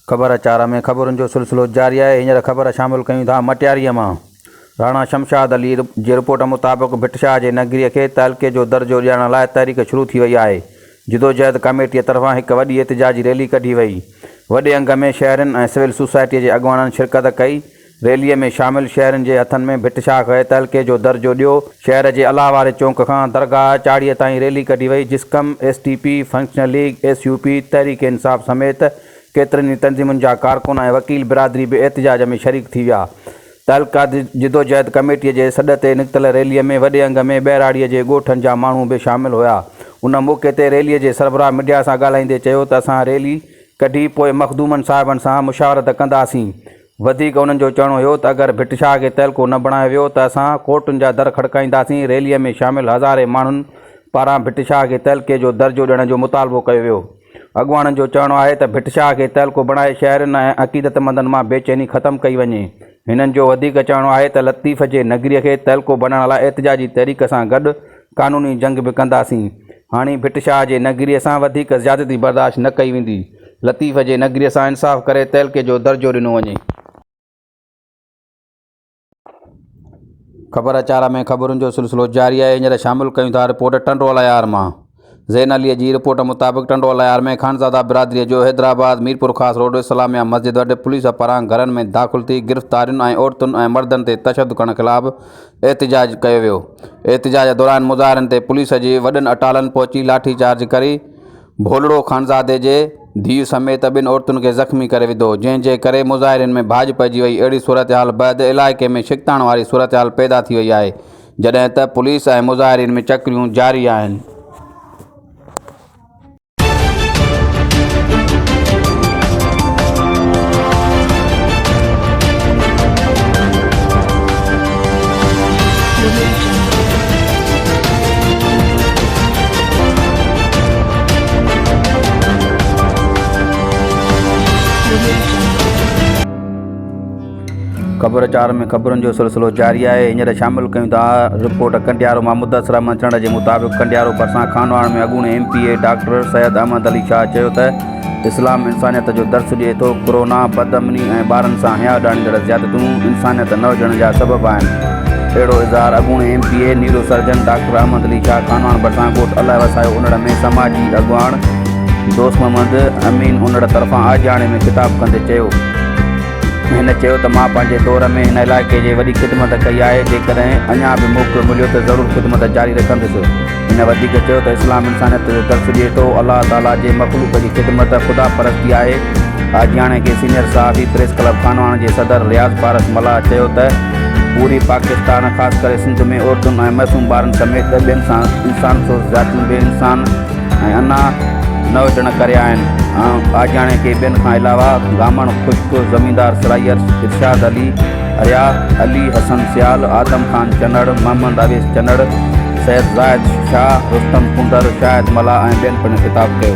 خبر چار ۾ خبرن جو سلسلو جاري آهي، هينئر خبر شامل ڪيون ٿا مٽياريء مان راڻا شمشاد علي جي رپورٽ مطابق ڀٽ شاهه جي نگريء کي تعلقي جو درجو ڏيارڻ لاء تحريڪ شروع ٿي وئي آهي، جدوجهد ڪميٽيء طرفان هڪ وڏي احتجاجي ريلي ڪڍي وئي، وڏي انگ ۾ شهرين ۽ سول سوسائٽيء جي اڳواڻن شرڪت ڪئي، ريليء ۾ شامل شهرين جي هٿن ۾ ڀٽ شاهه کي تعلقي جو درجو ڏيو، شهر جي الله واري چونڪ کان درگاهه چاڙهيء تائين ريلي ڪڍي وئي، جسقم، S T P, functional league, S U P, Tehreek Insaf سميت ڪيترين ئي تنظيمن جا ڪارڪن ۽ وڪيل برادري به احتجاج ۾ شريڪ ٿي ويا. تعلقه جدوجهد ڪميٽيء جي سڏ تي نڪتل ريليء ۾ وڏي انگ ۾ ٻهراڙيء جي ڳوٺن جا ماڻهو به شامل هيا. ان موقعي تي ريليء جي سربراهه ميڊيا سان ڳالهائيندي چيو ته اسان ريلي ڪڍي پوء مخدومن صاحبن سان مشاورت ڪنداسين. وڌيڪ انهن جو چوڻ هيو ته اگر ڀٽ شاهه کي تعلقو نه بڻايو ويو ته اسان ڪورٽن جا در کڙڪائينداسين، ريلي ۾ شامل هزارين ماڻهن پاران ڀٽ شاهه کي تعلقي جو درجو ڏيڻ جو مطالبو ڪيو ويو. اڳواڻن جو چوڻ آهي ته ڀٽ شاهه کي تعلقو بڻائي شهرين ۽ عقيدتمندن مان بيچيني ختم ڪئي وڃي. هنن جو وڌيڪ چوڻ آهي ته لطيف جي نگري کي تعلقو بڻائڻ لاء احتجاجي تحريڪ سان گڏ قانوني جنگ به ڪنداسين. هاڻي ڀٽ شاهه جي نگري سان وڌيڪ زيادتي برداشت نه ڪئي ويندي. لطيف جي نگريء سان انصاف ڪري تعلقي جو درجو ڏنو وڃي. خبر اچار ۾ خبرن جو سلسلو جاري آهي هينئر شامل ڪيون ٿا رپورٽ ٽنڊو الهيار مان زين علي جي رپورٽ مطابق ٽنڊو الهيار ۾ خانزاده برادري جو حيدرآباد ميرپورخاص روڊ اسلاميه مسجد وٽ پوليس پاران گهرن ۾ داخل ٿي گرفتارين ۽ عورتن ۽ مردن تي تشدد ڪرڻ خلاف احتجاج ڪيو ويو احتجاج دوران مظاهرين تي پوليس جي وڏن اٽالن پهچي لاٺي چارج ڪري ڀولڙو خانزادي جي ڌيء سميت ٻن عورتن کي زخمي ڪري وڌو، جنهن جي ڪري مظاهرين ۾ ڀاڄ پئجي وئي، اهڙي صورتحال بعد علائقي ۾ ڇڪتاڻ واري صورتحال پيدا ٿي وئي آهي، جڏهن ته پوليس ۽ مظاهرين ۾ چڪريون جاري آهن. خبر چار ۾ خبرن جو سلسلو جاري آهي هينئر شامل ڪيون ٿا رپورٽ ڪنڊيارو مان مدثر احمد چنڙ جي مطابق ڪنڊيارو ڀرسان خانواهڻ ۾ اڳوڻي M P A doctor Syed Ahmed Ali Shah چيو ته اسلام انسانيت جو درس ڏئي ٿو، ڪورونا، بدامني ۽ ٻارن سان حياء ڏاڻيندڙ زيادتيون انسانيت نه هجڻ جا سبب آهن. اهڙو اظهار اڳوڻي M P A neuro surgeon doctor Ahmed Ali Shah Khanwahan ڀرسان ڳوٺ الله وسايو انڙ ۾ سماجي اڳواڻ دوست محمد امين انڙ طرفان آجياڻي ۾ خطاب ڪندي چيو. هن چيو ته مان پنهنجي دور ۾ هن علائقي جي وڏي خدمت ڪئي آهي، جيڪڏهن اڃا به موقعو مليو ته ضرور خدمت جاري رکندس. هن وڌيڪ چيو ته اسلام انسانيت جو درس ڏئي ٿو، الله تعاليٰ جي مخلوق جي خدمت خدا پرستي آهي. آجياڻي کي سينيئر صحافي پريس ڪلب خانواهڻ جي صدر رياض پارس ملاح چيو ته پوري پاڪستان خاص ڪري سنڌ ۾ عورتن ۽ معصوم ٻارن سميت ٻين سان انسان سوز زيادتيون به انسان ۽ انا نه هجڻ ڪري آهن. آجياڻي کي ٻين کان علاوه گامڻ خشڪ، زميندار سرائي ارشاد علي هريا، علي حسن سيال، آدم خان چنڙ، محمد اويس چنڙ، سيد زاهد شاهه، رستم ڪونڌر، شاهد ملاح ۽ ٻين پڻ خطاب ڪيو.